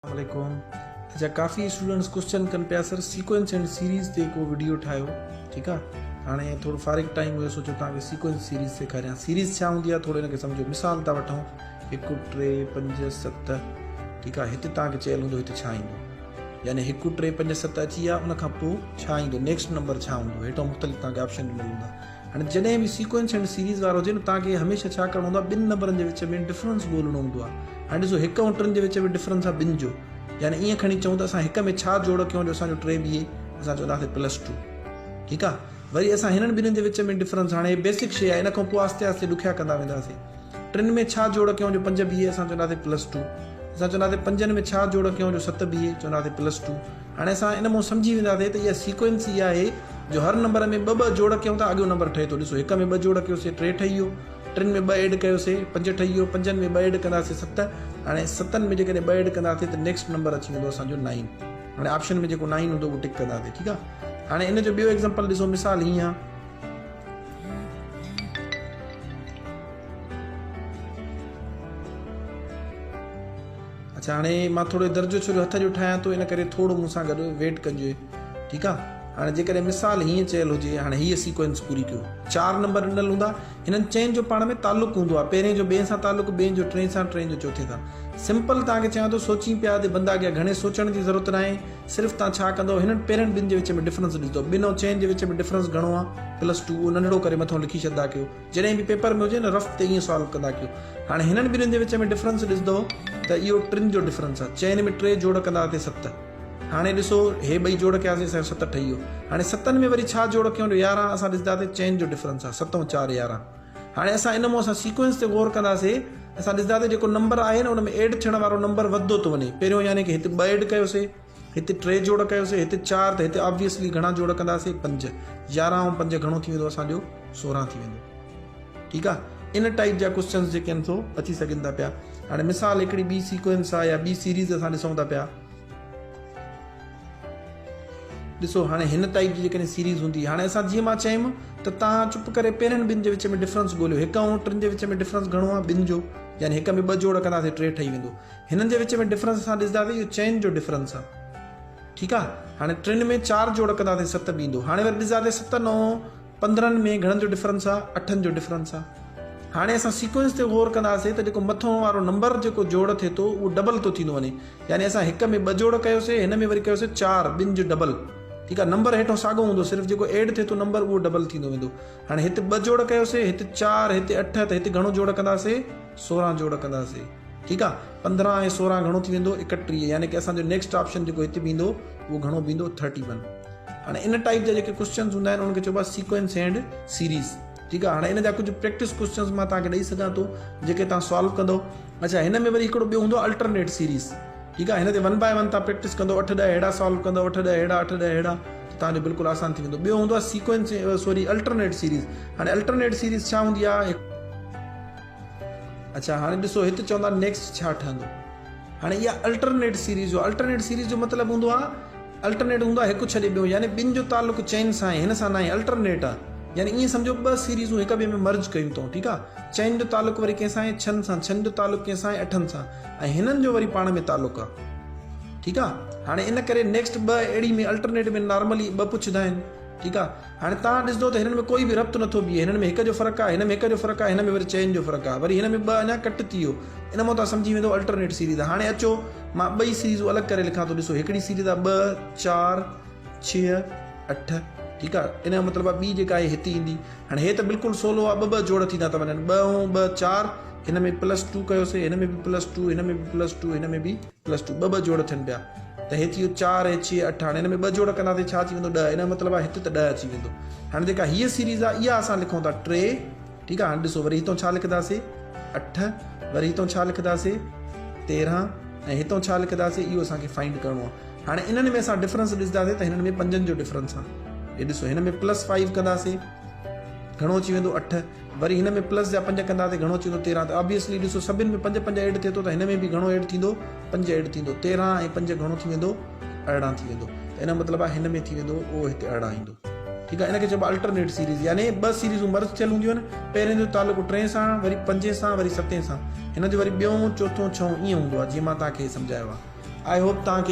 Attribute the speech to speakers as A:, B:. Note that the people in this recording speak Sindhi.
A: السلام عليڪم اچا ڪافي اسٽوڊنٽس ڪوسچن ڪن پيا سر سيڪوئنس اينڊ سيريز تي ڪو وڊيو ٺاهيو ٺيڪ آ هاڻي ٿورو فارغ ٽائيم هيو سوچيو توهان کي سيڪوئنس سيريز سيکاريان سيريز ڇا هوندي آ ٿورو ان کي سمجهو مثال ٿا وٺون هڪ ٽي پنج ست ٺيڪ آ هتي توهان کي چيل هوندو هتي ڇا ايندو يعني هڪ ٽي پنج ست اچي ويا ان کان پوء ڇا ايندو نيڪسٽ نمبر ڇا هوندو هيٺان مختلف توهان کي آپشن ڏنل هوندا هاڻي جڏهن به سيڪوئنس اينڊ سيريز وارو هجي نه توهان کي هميشه ڇا ڪرڻو هوندو آهي ٻن نمبرن جي وچ ۾ ڊفرنس ڳولڻو هوندو آهي هاڻي ڏسو هڪ ۽ ٽن جي وچ ۾ ڊفرنس آهي ٻن جو يعني ائين کڻي چئون ته اسان هڪ ۾ ڇا جوڙ ڪيون جو اسان جو ٽي بيهي اسان چونداسين پلس ٽو ٺيڪ آهي وري اسان هنن ٻنهن جي وچ ۾ ڊفرنس هاڻي بيسڪ شي آهي ان کان پوء آهستي آهستي ڏکيا ڪندا وينداسين ٽن ۾ ڇا جوڙ ڪيون جو پنج بيهي اسان چونداسين پلس ٽو اسان چونداسين پنجن ۾ ڇا جوڙ ڪيون جو ست بيهي چونداسين پلس ٽو هاڻي اسان ان مون سمجهي وينداسين ته اها سيڪوئنس اها آهي جو هر نمبر ۾ ٻه ٻه جوڙ ڪيون ته اڳيون نمبر ٺهي ٿو ڏسو هڪ ۾ ٻه جوڙ ڪيوسي ٽي ٺهي ويو ٽن ۾ ٻه ايڊ ڪيوسي پنج ٺهي ويو پنجن ۾ ٻه ايڊ ڪنداسي ست هاڻي ستن ۾ جيڪڏهن ٻه ايڊ ڪنداسي ته نيڪسٽ نمبر اچي ويندو اسان جو نائن هاڻي آپشن ۾ جيڪو نائن هوندو اهو ٽڪ ڪنداسي ٺيڪ آهي هاڻي ان جو ٻيو ايگزامپل ڏسو مثال هيئن آهي اڇا هاڻي مان ٿورو درجو ڇو جو هٿ جو ٺاهيان ٿو ان ڪري ٿورو مون سان گڏ ويٽ ڪجي ٺيڪ آ هاڻي جيڪڏهن مثال هيئن چيل هجي هاڻي هيء سيڪوئنس پوري ڪيو چار نمبر ڏنل هوندا هنن چئن جو پاڻ ۾ تعلق هوندو آ پهرين جو ٻئي سان تعلق ٻئي جو ٽئين سان ٽئين جو چوٿين سان سمپل توهان کي چيان ٿو سوچين پيا ته بندا ڪيا گهڻي سوچڻ جي ضرورت ناهي صرف توهان ڇا ڪندو هنن پهرين ٻن جي وچ ۾ ڊفرنس ڏسندو ٻن ۽ چئن جي وچ ۾ ڊفرنس گهڻو آ پلس ٽو اهو ننڍڙو ڪري مٿو لکي ڇڏدا ڪيو جڏهن به پيپر ۾ هجي نه رف تي ائين سالو ڪندا ڪيو. هاڻي هنن ٻنهين جي وچ ۾ ڊفرنس ڏسندو ته اهو ٽن جو ڊفرنس آهي. چئن ۾ ٽي جوڙ ڪندا تي ست. هاڻي ڏسو هي ٻئي جوڙ ڪياسين اسان جو ست ٺهي ويو. هاڻي ستن ۾ وري ڇا جوڙ ڪيون جو 11 اسان ڏسندا تي چئن جو ڊفرنس آهي ست ۽ چار 11. هاڻي اسان ان مون اسان سيڪوئنس تي غور ڪنداسي اسان ڏسندا تي جيڪو نمبر آهي نه ان ۾ ايڊ ٿيڻ وارو نمبر وڌندو ٿو وڃي. پهريون يعني ڪي هت ٻه ايڊ ڪيوسي. هتي ٽي جوڙ ڪيوسي هتي چار ته هتي آبويسلي گهڻا جوڙ ڪنداسي پنج 11 ۽ پنج گهڻو ٿي ويندو اسان جو 16 ٿي ويندو ٺيڪ آ ان ٽائيپ جا ڪوسچنس جيڪي آهن سو اچي سگهن ٿا پيا هاڻي مثال هڪڙي ٻي سيڪوئنس آ يا ٻي سيريز اسان ڏسون ٿا پيا ڏسو هاڻي هن ٽائيپ جي جيڪڏهن سيريز هوندي هاڻي اسان جيئن مان چيم ته تان چپ ڪري پهرين ٻن جي وچ ۾ ڊفرنس ڳوليو هڪ ۽ ٽن جي وچ ۾ ڊفرنس گهڻو آ ٻن جو يعني هڪ ۾ ٻه جوڙ ڪنداسي ٽي ٺهي ويندو هنن جي وچ ۾ ڊفرنس اسان ڏسنداسين اهو چئن جو ڊفرنس آ ٺيڪ آ هاڻي ٽن ۾ چار جوڙ ڪنداسين ست به ايندو هاڻي وري ڏسنداسين ست نو 15 ۾ گهڻن جو ڊفرنس آ اٺن جو ڊفرنس آ هاڻي اسان سيڪوئنس تي غور ڪنداسين ته جيڪو مٿو وارو نمبر جيڪو جوڙ ٿئي ٿو اهو ڊبل ٿو ٿيندو وڃي يعني اسان هڪ ۾ ٻه جوڙ ڪيوسي هن ۾ وري ڪيوسي چار ٻن جو ڊبل ٺيڪ آ نمبر هيٺو ساڳو هوندو صرف جيڪو ايڊ ٿئي ٿو نمبر اهو ڊبل ٿيندو ويندو هاڻي هت ٻه جوڙ ڪيوسي هت چار هت اٺ ته هت گهڻو جوڙ ڪنداسي 16 جوڙ ڪنداسي ٺيڪ آ 15 ۽ 16 گهڻو ٿي ويندو 31 يعني ڪي اسان جو نيڪسٽ آپشن جيڪو هتي بيندو اهو گهڻو بيندو 31 هاڻي ان ٽائيپ جا جيڪي ڪوسچنز هوندا آهن انهن کي چئبو آهي سيڪوئنس اينڊ سيريز ٺيڪ آ هاڻي ان جا ڪجهه پريڪٽس ڪوسچنز مان توهان کي ڏئي سگهان ٿو جيڪي توهان سالو ڪندو اچها هن ۾ وري هڪڙو ٻيو هوندو الٽرنيٽ سيريز ٺيڪ آ هن تي ون بائي ون توهان پريڪٽس ڪندو 8 10 اهڙا سالو ڪندو 8 10 اهڙا 8 10 اهڙا ته توهان جو بلڪل آسان ٿي ويندو ٻيو هوندو آهي سيڪوئنس سوري الٽرنيٽ سيريز هاڻي الٽرنيٽ سيريز ڇا هوندي آهي اڇا هاڻي ڏسو هت چوندا نيڪسٽ ڇا ٺهندو هاڻي اها الٽرنيٽ سيريز جو الٽرنيٽ سيريز جو مطلب هوندو آهي الٽرنيٽ هوندو آهي هڪ ڇڏي ٻيو يعني ٻن جو تعلق چئن سان آهي هن سان ناهي الٽرنيٽ آهي يعني ائين سمجهو ٻه سيريزون هڪ ٻئي ۾ مرج ڪيون اٿئون ٺيڪ آهي چئن جو تعلق وري ڪنهن سان آهي ڇهن سان ڇهن جو تعلق ڪنهن سان آهي اٺن سان ۽ هنن جو وري پاڻ ۾ تعلق آهي ٺيڪ آهي هاڻي ان ڪري نيڪسٽ ٻه اهڙي ۾ الٽرنيٽ ۾ نارملي ٻه پڇندا آهن ٺيڪ آ هاڻي توهان ڏسندو ته هنن ۾ ڪوئي به ربط نٿو بيهي هنن ۾ هڪ جو فرق آ هن ۾ هڪ جو فرق آ هن ۾ وري چئن جو فرق آ وري هن ۾ ٻه اڃا ڪٽ ٿي ويو ان مان توهان سمجهي ويندو الٽرنيٽ سيريز آ هاڻي اچو مان ٻئي سيريزون الڳ ڪري لکان ٿو ڏسو هڪڙي سيريز آ ٻه چار ڇهه اٺ ٺيڪ آ ان جو مطلب آ ٻي جيڪا آهي هتي ايندي هاڻي هي ته بلڪل سولو آ ٻه ٻه جوڙ ٿيندا ٿا وڃن ٻه ۽ ٻه چار هن ۾ پلس ٽو ڪيوسي هن ۾ به پلس ٽو هن ۾ به پلس ٽو هن ۾ به پلس ٽو ٻه ٻه جوڙ ٿين پيا ته هي ٿي ويو چار ۽ ڇهه اٺ هاڻي هن ۾ ٻه جوڙ ڪنداسين ڇا اچي ويندو ڏهه ان جو مطلب آهي هت ته ڏهه اچي ويندو هاڻي جيڪا هيء سيريز آهي اها اسان لکون ٿا ٽي ٺيڪ آهي هاڻي ڏسو وري هتون ڇا لکنداسين اٺ وري هتون ڇا لکنداسين 13 ۽ هتون ڇا لکنداسين اهو اسان کي فائنڊ ڪرڻو آهي هاڻي انهن ۾ اسان ڊفرنس ڏسنداسين ته هنن ۾ پنجن جو ڊفرنس آهي هي ڏسو هن ۾ پلس فائيو ڪنداسين گهڻو اچي ويندو اٺ وري هن ۾ پلس جا پنج ڪنداسين گهڻو اچي ويندو 13 ته آبويسلي ڏسو سڀن ۾ پنج پنج ايڊ ٿئي ٿو ته هن ۾ به گهڻو ايڊ ٿيندو پنج ايڊ ٿيندو 13 ۽ پنج گهڻو ٿي ويندو 18 ٿي ويندو ته ان جو مطلب آهي هن ۾ ٿي ويندو اهو هتي 18 ايندو ٺيڪ آهي ان کي چئبو آهي الٽرنيٽ سيريز يعني ٻه سيريزون مرج ٿيل هونديون آهن پهرين جو تعلق ٽئين سان وري پنجين سان وري ستين سان هن جو وري ٻيون چوٿون ڇهون ائين هوندو آهي جيئن مان توهان کي سمجهايو آهي. I hope توهان کي.